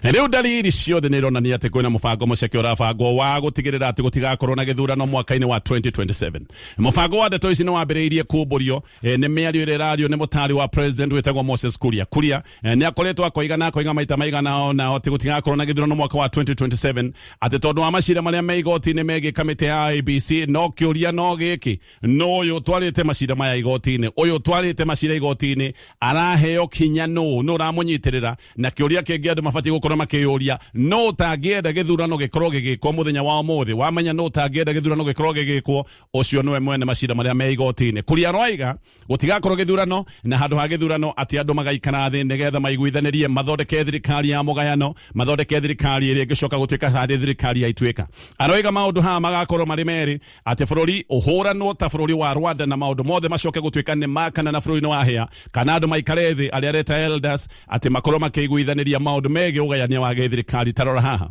Rĩu ndariri ciothe nĩ ironania atĩ kwĩna mũbango mũceke ũrabangwo wa gũtigĩrĩra atĩ gũtigakorwo na gĩthurano mwaka-inĩ wa 2027. Mũbango wa ndeto ici nĩ wambĩrĩirie kumbũrio nĩ mĩario ĩrĩa ĩrario nĩ mũtari wa president wĩtagwo Moses Kuria. Kuria nĩ akoretwo akoiga na akoiga maita maigana ona atĩ gũtigakorwo na gĩthurano mwaka wa 2027, atĩ tondũ wa macira marĩa me igoti-inĩ megiĩ kamĩtĩ ya IEBC. No kĩũria no gĩkĩ, no ũyũ ũtwarĩte macira maya igoti-inĩ, ũyũ ũtwarĩte macira igoti-inĩ araheo kinya nũ nũ ũramũnyitĩrĩra? Na kĩũria kĩngĩ andũ mabatiĩ gũkorwo makĩyũria, no ũtangĩenda gĩthurano gĩkorwo gĩgĩkwo mũthenya wa ũmũthĩ? Wamenya no ũtangĩenda gĩthurano gĩkorwo gĩgĩkwo, ũcio nĩwe mwene macira marĩa me igoti-inĩ. Kuria aroiga gũtigakorwo gĩthurano, na handũ ha gĩthurano atĩ andũ magaikara thĩ nĩgetha maiguithanĩrie, mathondeke thirikari ya mũgayano, mathondeke thirikari ĩrĩa ĩngĩcoka gũtuĩka harĩ thirikari ya ituĩka. Aroiga maũndũ haha magakorwo marĩ merĩ, atĩ bũrũri ũhũranwo ta bũrũri wa Rwanda na maũndũ mothe macoke gũtuĩka nĩ makana na bũrũri nĩ wahĩa, kana andũ maikare thĩ, arĩa areta elders, atĩ makorwo makĩiguithanĩria maũndũ megiĩ ũgayania wa gĩthirikari. Tarora haha,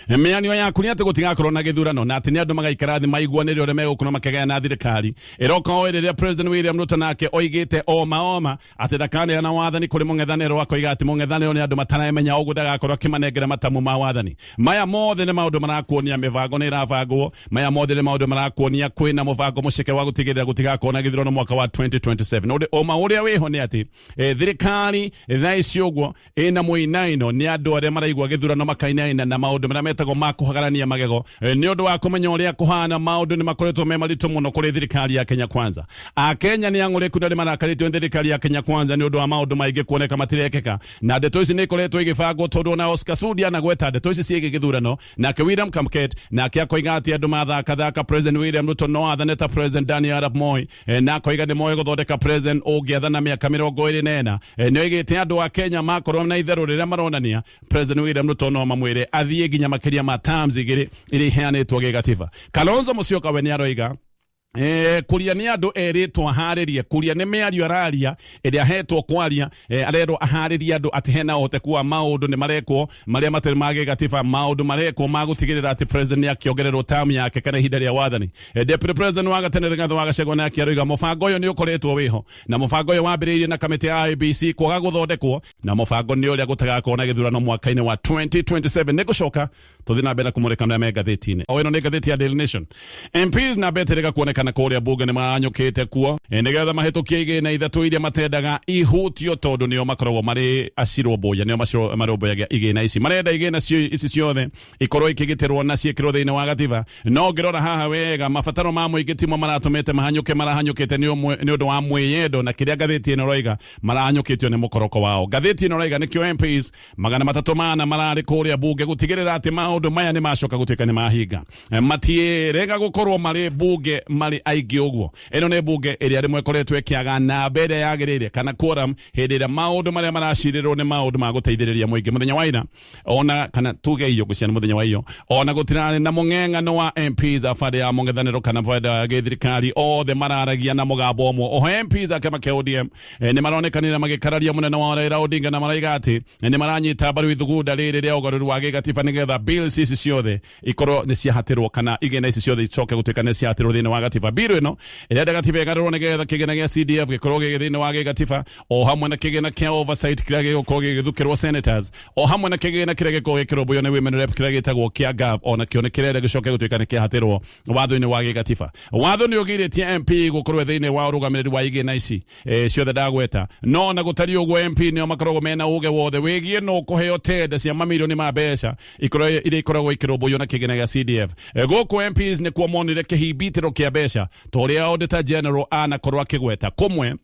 mĩario yaku nĩ atĩ gũtigakorwo na gĩthurano na atĩ nĩ andũ magaikara thĩ maiguanĩre ũrĩa megũkorwo makĩgayana thirikari. Ĩroka o rĩrĩa President William Ruto nake oigĩte oma oma atĩ ndakaneana wathani kũrĩ mũng'ethanĩro, akoiga atĩ mũng'ethanĩro nĩ andũ mataremenya, ũguo ndagakorwo akĩmanengera matamu ma wathani. Maya mothe nĩ maũndũ marakuonia mĩbango nĩ ĩrabangwo. Maya mothe nĩ maũndũ marakuonia kwĩna mũbango mũceke wa gũtigĩrĩra gũtigakorwo na gĩthurano mwaka wa 2027. Ũma ũrĩa wĩho nĩ atĩ thirikari thaa ici ũguo ĩna mũinaino nĩ andũ arĩa maraigua gĩthurano makainaina na maũndũ marĩa metagwo ma kũhagarania magego. Nĩ ũndũ wa kũmenya ũrĩa kũhana, maũndũ nĩ makoretwo me maritũ mũno kũrĩ thirikari ya Kenya Kwanza. Akenya nĩ ang'ũrĩku na nĩ marakarĩtio nĩ thirikari ya Kenya Kwanza nĩ ũndũ wa maũndũ maingĩ kuoneka matirekĩka, na ndeto ici nĩ ikoretwo igĩbangwo tondũ ona Oscar Sudi anagweta ndeto ici ciĩgiĩ gĩthurano. Nake William Kamket nake akoiga atĩ andũ mathakathaka, President William Ruto no athane ta President Daniel Arap Moi, na akoiga nĩ moĩ gũthondeka president ũngĩathana mĩaka 24. Nĩ oigĩte andũ a Kenya makorwo na itherũ rĩrĩa maronania President William Ruto no mamwĩre athiĩ nginya makĩria ma terms 2 iria iheanĩtwo gĩgatiba. Kalonzo Musyoka we nĩ aroiga kuria nĩ andũ erĩtwo aharĩrie. Kuria nĩ mĩario araria ĩrĩa ahetwo kwaria, arerwo aharĩrie andũ atĩ hena ũhoteku wa maũndũ nĩ marekwo marĩa matarĩ ma gĩgatiba, maũndũ marekwo ma gũtigĩrĩra atĩ president nĩ akĩongererwo term yake kana ihinda rĩa wathani. Deputy President wa gatene Rigathi wa Gachagua nake aroiga mũbango ũyũ nĩ ũkoretwo wĩho, na mũbango ũyũ wambĩrĩirie na kamĩtĩ ya IEBC kwaga gũthondekwo, na mũbango nĩ ũrĩa gũtagakorwo na gĩthurano mwaka-inĩ wa 2027. Nĩ ngũcoka tũthiĩ na mbere na kũmũrĩka marĩa me ngathĩti-inĩ. O ĩno nĩ ngathĩti ya Daily Nation. MPs na mbetĩrĩga kuonekana kũrĩa bunge nĩ manyũkĩte kuo nĩgetha mahĩtũkie igĩna 3 iria matendaga ihutio, tondũ nĩo makoragwo marĩ acirũmbũiya, nĩo marũmbũyagia igĩna ici. Marenda igĩna ici ciothe ikorwo ikĩgitĩrwo na ciĩkĩrwo thĩinĩ wa gatiba. No ngĩrora haha wega, mabataro ma mũingĩ timo maratũmĩte mahanyũke, marahanyũkĩte nĩ ũndũ wa mwĩyendo, na kĩrĩa ngathĩti ĩno ĩroiga, marahanyũkĩtio nĩ mũkoroko wao. Ngathĩti ĩno ĩroiga nĩkĩo MPs 304 mararĩ kũrĩa bunge gũtigĩrĩra atĩ maũndũ maya nĩ macoka gũtuĩka nĩ mahinga. Matiĩrega gũkorwo marĩ bunge marĩ aingĩ ũguo. Ĩno nĩ bunge ĩrĩa rĩmwe ĩkoretwo ĩkĩaga namba ĩrĩa yagĩrĩire kana quorum hĩndĩ ĩrĩa maũndũ marĩa maracirĩrwo nĩ maũndũ ma gũteithĩrĩria mũingĩ. Mũthenya wa ira ona kana tuge iyo ngũcia nĩ mũthenya wa iyo, ona gũtirarĩ na mũng'eng'ano wa MPs a bande ya mũng'ethanĩro kana bande ya gĩthirikari, othe mararagia na mũgambo ũmwe. Oho MPs a kĩama kĩa ODM nĩ maronekanire magĩkararia mũnene wa Raila Odinga na maraiga atĩ nĩ maranyita mbaru ithugunda rĩrĩ rĩa ũgarũru wa gĩgatiba nĩgetha bills ici ciothe ikorwo nĩ ciahatĩrwo, kana igĩna ici ciothe icoke gũtuĩka nĩ ciahatĩrwo thĩinĩ wa gatiba. gĩgatiba. Bill ĩno ĩrenda gatiba ĩgarũrwo nĩgetha kĩgĩna gĩa CDF gĩkorwo gĩ thĩinĩ wa gĩgatiba, o hamwe na kĩgĩna kĩa oversight kĩrĩa gĩgũkorwo gĩgĩthukĩrwo senators, o hamwe na kĩgĩna kĩrĩa gĩkoragwo gĩkĩrũmbũiyo nĩ women rep kĩrĩa gĩtagwo kĩa gov, ona kĩo nĩ kĩrenda gĩcoke gũtuĩka nĩ kĩahatĩrwo watho-inĩ wa gĩgatiba. Watho nĩ ũgirĩtie MP gũkorwo thĩinĩ wa ũrũgamĩrĩri wa igĩna ici ciothe ndagweta, no na gũtariĩ ũguo MP nĩo makoragwo mena ũge wothe wĩgiĩ no kũheo tenda cia mamirioni ma mbeca iria ikoragwo ikĩrũmbũiyo na kĩgĩna gĩa CDF. Gũkũ MPs nĩkuo monire kĩhimbitĩro kĩa mbeca ta ũrĩa Auditor General anakorwo akĩgweta kũmwe.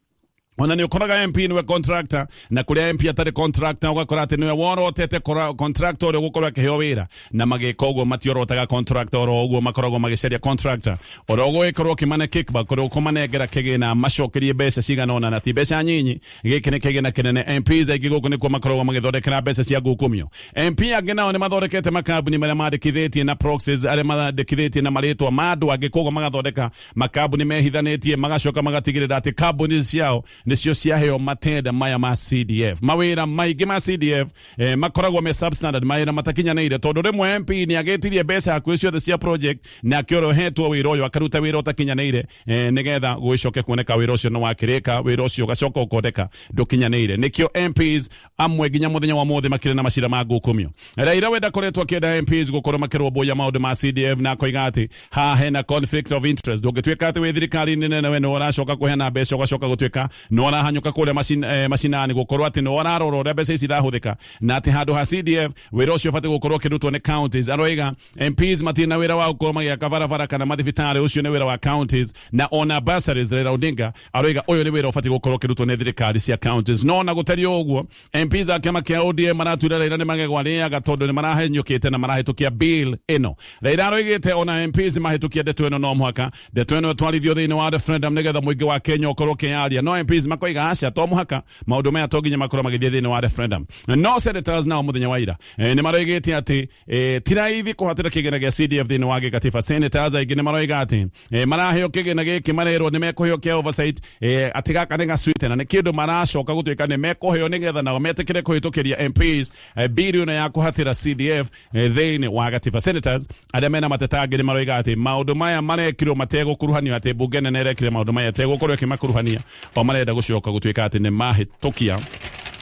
Ona nĩ ũkoraga MP nĩwe contractor, na kũrĩa MP atarĩ contractor ũgakora atĩ nĩwe worotete contractor ũrĩa ũgũkorwo akĩheo wĩra, na magĩka ũguo matiorotaga contractor oro ũguo, makoragwo magĩcaria contractor ũrĩa ũgũgĩkorwo ũkĩmane kickback, ũrĩa ũkũmanengera kĩgĩna macokerie mbeca cigana ũna, na ti mbeca nyinyi. Gĩkĩ nĩ kĩgĩna kĩnene. MPs aingĩ gũkũ nĩkuo makoragwo magĩthondekera mbeca cia ngukumio. MP angĩ nao nĩ mathondekete makambuni marĩa mandĩkithĩtie na proxies, arĩa mandĩkithĩtie na marĩtwa ma andũ angĩ, koguo magathondeka makambuni mehithanĩtie, magacoka magatigĩrĩra atĩ kambuni ciao nĩcio ciaheo matenda maya ma CDF. Mawĩra maingĩ ma CDF makoragwo me substandard, mawĩra matakinyanĩire, tondũ rĩmwe MP nĩ agĩtirie mbeca hakuhĩ ciothe cia project, nake ũrĩa ũhetwo wĩra ũyũ akaruta wĩra ũtakinyanĩire, nĩgetha gũgĩcoke kuoneka wĩra ũcio nĩ wakĩrĩka, wĩra ũcio ũgacoka ũkoneka ndũkinyanĩire. Nĩkĩo MPs amwe nginya mũthenya wa mũthĩ makĩrĩ na macira ma ngukumio. Raila we ndakoretwo akĩenda MPs gũkorwo makĩrũmbũiya maũndũ ma CDF, na akoiga atĩ haha hena conflict of interest. Ndũngĩtuĩka atĩ wĩ thirikari-inĩ nene we nĩwe ũracoka kũheana mbeca, ũgacoka gũtuĩka nĩwe ũrahanyũka kũrĩa macinani gũkorwo atĩ nĩwe ũrarora ũrĩa mbeca ici irahũthĩka, na atĩ handũ ha CDF wĩra ũcio ũbatiĩ gũkorwo ũkĩrutwo nĩ counties. Aroiga MPs matirĩ na wĩra wa gũkorwo magĩaka barabara kana mathibitarĩ, ũcio nĩ wĩra wa counties, na ona bursaries. Raila Odinga aroiga ũyũ nĩ wĩra ũbatiĩ gũkorwo ũkĩrutwo nĩ thirikari cia counties. No na gũtariĩ ũguo, MPs a kĩama kĩa ODM maratuire Raila nĩ magego arĩaga, tondũ nĩ marahenyũkĩte na marahĩtũkia bill ĩno. Raila aroigĩte ona MPs mahĩtũkia ndeto ĩno, no mũhaka ndeto ĩno ĩtwarithio thĩinĩ wa referendum nĩgetha mũingĩ wa Kenya ũkorwo ũkĩyaria, no MPs makoiga aca, to mũhaka maũndũ maya to nginya makorwo magĩthiĩ thĩinĩ wa referendum. No senators nao mũthenya wa ira nĩ maroigĩte atĩ ti raithi kũhatĩra kĩgĩna gĩa CDF thĩinĩ wa gĩkatiba. Senators aingĩ nĩ maroiga atĩ maraheo kĩgĩna gĩkĩ marerwo nĩ mekũheo kĩa oversight, atĩ gaka nĩ gacwite na nĩ kĩndũ maracoka gũtuĩka nĩ mekũheo nĩgetha nao metĩkĩre kũhĩtũkĩria MPs bill ĩno ya kũhatĩra CDF thĩinĩ wa gatiba. Senators arĩa mena mateta angĩ nĩ maroiga atĩ maũndũ maya marekirwo mategũkuruhanio, atĩ mbunge nene ĩrekire maũndũ maya ĩtegũkorwo ĩkĩmakuruhania, o marenda gũcoka gũtuĩka atĩ nĩ mahĩtũkia,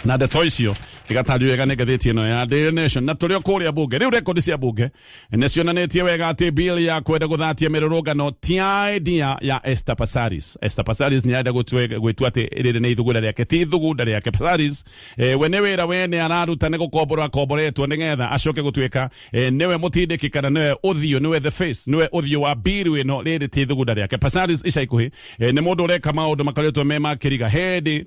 na ndeto icio igatarĩrio wega nĩ ngathĩti ĩno ya Daily Nation. Na tũrĩ o kũrĩa bunge rĩu, rekondi cia bunge nĩ cionanĩtie wega atĩ bill ya kwenda gũthatia mĩrũrũngano ti idea ya Esther Passaris. Esther Passaris nĩ arenda gwĩtua atĩ rĩrĩ nĩ ithugunda rĩake, ti ithugunda rĩake. Passaris we nĩ wĩra wene araruta, nĩ gũkomborwo akomboretwo nĩgetha acoke gũtuĩka nĩwe mũtindĩki kana nĩwe ũthiũ, nĩwe the face, nĩwe ũthiũ wa bill ĩno. Rĩrĩ ti ithugunda rĩake. Passaris ica ikuhĩ nĩ mũndũ ũreka maũndũ makoretwo me ma kĩriga. Hĩndĩ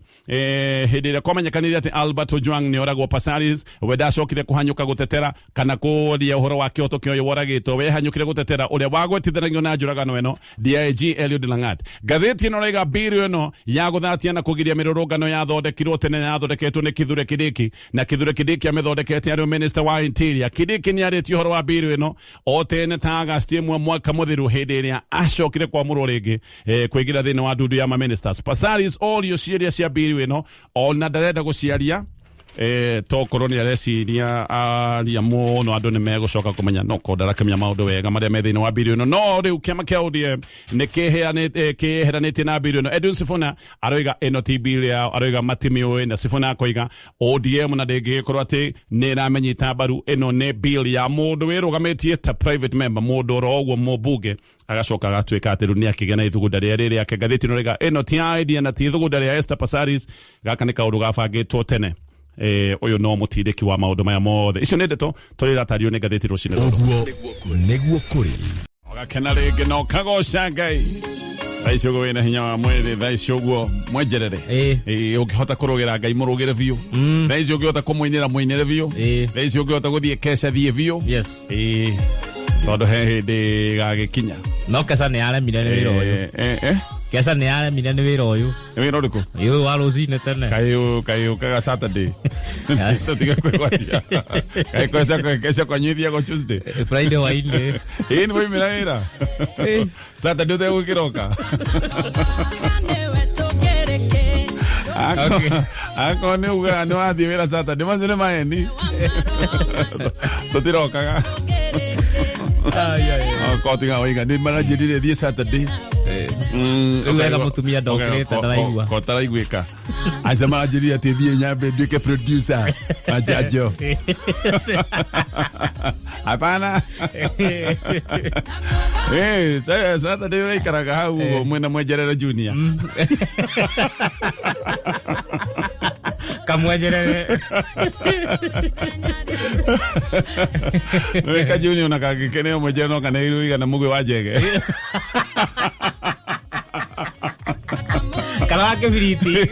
hĩndĩ ĩrĩa kwamenyekanire atĩ Albert Ojwang nĩ oragwo, Passaris we ndacokire kũhanyũka gũtetera kana kũria ũhoro wa kĩhoto kĩa ũyũ woragĩtwo. We hanyũkire gũtetera ũrĩa wagwetithanagio na njũragano ĩno, DIG Eliud Langat. Ngathĩti ĩno raiga bill ĩno ya gũthatia na kũgiria mĩrũrũngano yathondekirwo tene, yathondeketwo nĩ Kithure Kindiki, na Kithure Kindiki amĩthondekete arĩ minister wa interior. Kindiki nĩ arĩtie ũhoro wa bill ĩno o tene ta Agasti 1 mwaka mũthiru, hĩndĩ ĩrĩa acokire kwamũrwo rĩngĩ kũingĩra thĩinĩ wa ndundu ya ma ministers. Passaris orio ciĩria cia bill ĩno ona ndarenda gũciaria, tokorwo nĩ areciria aria mũno andũ nĩ megũcoka kũmenya, no ko ndarakĩmenya maũndũ wega marĩa me thĩinĩ wa bill ĩno. No rĩu kĩama kĩa ODM nĩ kĩeheranĩtie na bill ĩno. Edwin Sifuna aroiga ĩno ti bill yao, aroiga matimĩũĩ, na Sifuna akoiga ODM na ndĩngĩgĩkorwo atĩ nĩ ĩramenyita mbaru, ĩno nĩ bill ya mũndũ wĩrũgamĩtie ta private member, mũndũ oro ũguo mũmbunge, agacoka agatuĩka atĩ rĩu nĩ akĩgĩa na ithugunda rĩa rĩrĩ yake. Ngathĩti ĩno rĩga ĩno ti idea na ti ithugunda rĩa Esther Passaris, gaka nĩ kaũndũ gabangĩtwo tene. Ũyũ no mũtindĩki wa maũndũ maya mothe. Icio nĩ ndeto tũrĩ ĩratario nĩ ngathĩti rũcinĩ rũrũ. Ũguo nĩguo kũrĩ. Ũgakena rĩngĩ na ũkagoca Ngai. Thaa ici ũguo wĩna hinya wa mwĩrĩ, thaa ici ũguo mwenjerere. Ũngĩhota kũrũgĩra Ngai, mũrũgĩre biũ. Thaa ici ũngĩhota kũmũinĩra, mũinĩre biũ. Thaa ici ũngĩhota gũthiĩ keca, thiĩ biũ. Tondũ he hĩndĩ gagĩkinya. No keca nĩ yaremire nĩ wĩra ũyũ. Keca nĩ yaremire nĩ wĩra ũyũ. Nĩ wĩra ũrĩkũ? Ũyũ wa rũcinĩ tene. Kaĩ ũkaga Saturday? Tiga kwĩgwatia. Kaĩ keca kwanyuithiagwo Tuesday? Friday hwainĩ. Ĩĩ, nĩ waumĩra wĩra Saturday ũtegũkĩroka. Akorwo nĩ ugaga nĩ wathiĩ wĩra Saturday, macio nĩ maheni, tũtirokaga. Okorwo tiga waiga nĩ maranjĩrire thiĩ Saturday. Rĩu wega mũtumia ndokĩrĩte ndaraigua. Kotaraiguĩka aca maranjĩrire atĩ thiĩ nyambe nduĩke producer manjanjo hapana. Eh, Saturday waikaraga hau ũguo mwĩna Mwenjerere Junior. Kamwenjerere. Wĩka Junior na kangĩkeneo Mwenjerere no kaneirwo igana mũgwĩ wa njege. Kana wa kĩbiriti.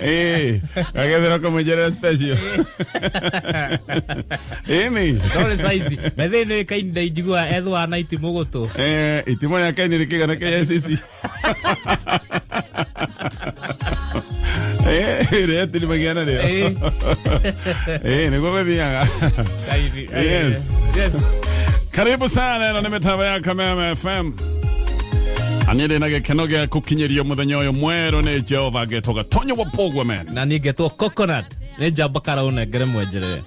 Eh, gagethera kamwenjerere special. Ĩni. No nĩ size methĩ nĩ kainda injigua ethwa na itimũ gũtũ. Eh, itimũ rĩa kaini rĩkĩgana KICC. Eh, rĩetiri magiana rĩo. Eh, nĩguo mathiaga. Kaini. Yes. Yes. Karibu sana, ĩno nĩ mĩtambo ya Kameme FM. Niĩ ndĩ na gĩkeno gĩa gũkinyĩrio mũthenya ũyũ mwerũ nĩ Jehova ngetwo Gatonyo wa Pogwa man. Na niĩ ngetwo Coconut. Nĩ njamba karaũnengere mwenjerere.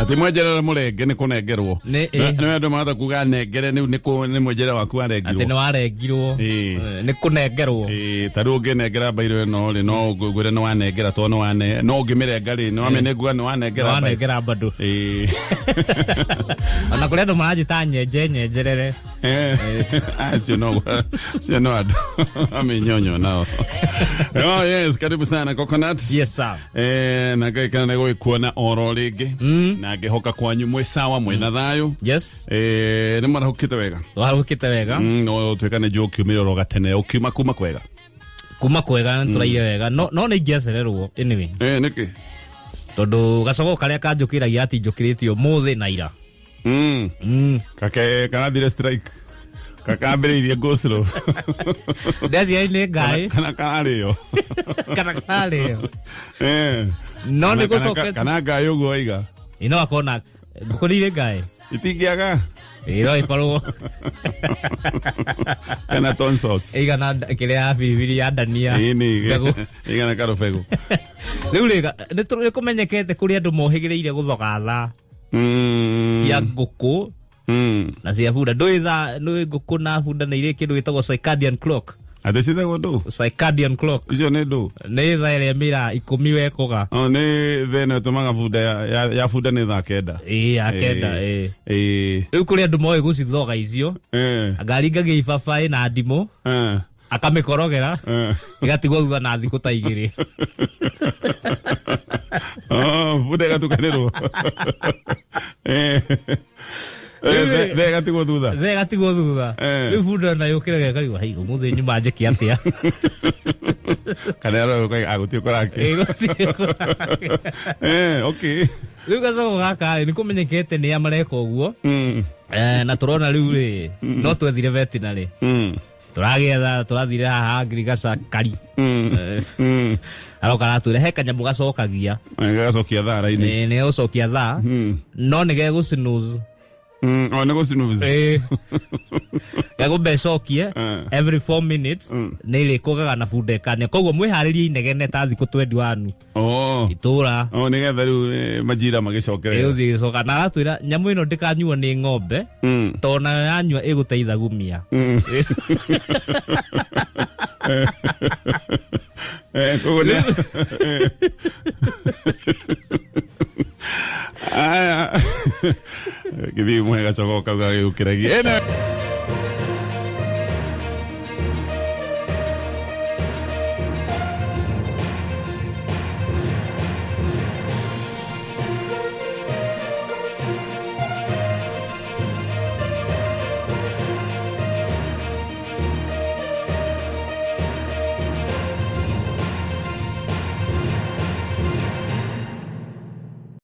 Atĩ mwenjerere mũrenge nĩ kũnengerwo. Nĩ, ĩ. Nĩ andũ mahota kuga nengere nĩ nĩ mwenjerere waku Atĩ warengirwo. nĩ warengirwo. Ĩ. Nĩ kũnengerwo. Ĩ, ta rĩu ũngĩnengera mbairũ ĩno rĩ, no ngwĩre nĩ wanengera tondũ nĩ wane no ũngĩmĩrenga rĩ, nĩ wamenya nĩ nguga nĩ wanengera Nĩ mbairũ. wanengera bado. Ĩ. Ona kũrĩ andũ maranjĩta nyenje nyenjerere. Eh, acio no acio no andũ aminyonyo nao. Oh yes, karibu sana Coconut. Yes sir. Eh, na ngaikana nĩ gũgĩkuona oro rĩngĩ na ngĩhoka kwanyu mwĩ sawa mwĩ na thayũ. Yes. Eh, nĩ mwarahũkĩte wega? Warũkĩte wega. No tuĩka nĩ njũĩ ũkiumire oro gatene ũkiuma kuma kwega. Kuma kwega nĩ tũraire wega. No no nĩ ingĩacererwo anyway. Eh, nĩkĩ? Tondũ gacogo karĩa kanjũkĩragia ati njũkĩrĩte ũmũthĩ na ira. Kake karathire strike. Kakambĩrĩirie go slow. Ndeciria nĩ ngaĩ Kana kararĩo. kana karĩo. Eh. No nĩ Kana- gũcokete. Kana ngaĩ ũguo waiga. Ĩ no akona ngũkũ nĩ irĩ ngaĩ. Itingĩaga. Ĩ no ĩkorwo Kana tonsils. ĩigana kĩrĩa ya biribiri ya ndania. Ĩni. Mbegũ. Igana karũbegũ. Rĩu rĩ nĩ kũmenyekete kũrĩ andũ mohĩgĩrĩire gũthoga thaa cia ngũkũ na cia bunda. Ndũĩ thaa ndũĩ ngũkũ na bunda nĩ irĩ kĩndũ gĩtagwo circadian clock. Atĩ citagwo ndũ? Circadian clock. Icio nĩ ndũ? Nĩ thaa ĩrĩa mĩra 10 wekũga. O nĩ thaa ĩno ĩtũmaga bunda ya bunda nĩ thaa 9. Ĩ ya 9 ĩ. Ĩ. Rĩu kũrĩ andũ moĩ gũcithoga icio. Angaringagia ibabaĩ na ndimũ. Akamĩkorogera. Ĩgatigwo thutha na thikũ ta 2. Oh, bunda ĩgatukanĩrwo. Thaa ĩgatigwo thutha. Thaa ĩgatigwo thutha. Rĩu bunda ona yũkĩraga ĩkarigwo, "Hai, ũmũthĩ nyuma njĩke atĩa?" Kana ĩroka agũtirĩ kũrake. Ĩ, gũtirĩ kũrake. Okay. Rĩu gacogo gaka rĩ, nĩ kũmenyekete nĩ a mareka ũguo. Na tũrona rĩu rĩ, no twethire veterinary. Tũragĩetha, tũrathire haha ngirigaca kari. Aroka aratwĩra he kanyamũ gacokagia. Gagacokia thaa raini. Nĩ gegũcokia thaa. No nĩ gegũ snooze. O nĩ gũ snooze. Gegũmbecokie every 4 minutes nĩ ĩrĩkũgaga na bunda ĩkania. Koguo mwĩharĩrie inegene ta thikũ 21. Itũra. Oh, nĩgetha rĩu majira magĩcokerera. Ĩgũthiĩ ĩgĩcoka. Na aratwĩra nyamũ ĩno ndĩkanyuo nĩ ng'ombe. Tondũ nayo yanyua ĩgũteitha gumia. Koguo nĩ Aya. Gĩthiĩ mwega cogoka gagĩũkĩragia. Ĩno.